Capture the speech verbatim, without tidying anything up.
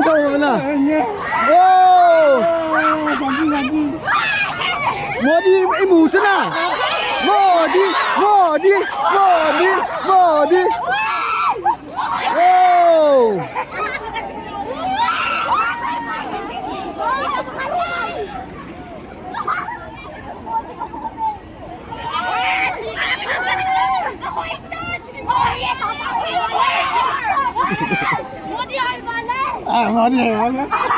Chau na. Oh! Modi, i mu chu na. Modi, Modi, Modi, Modi. Oh! Ah, Modi, Modi.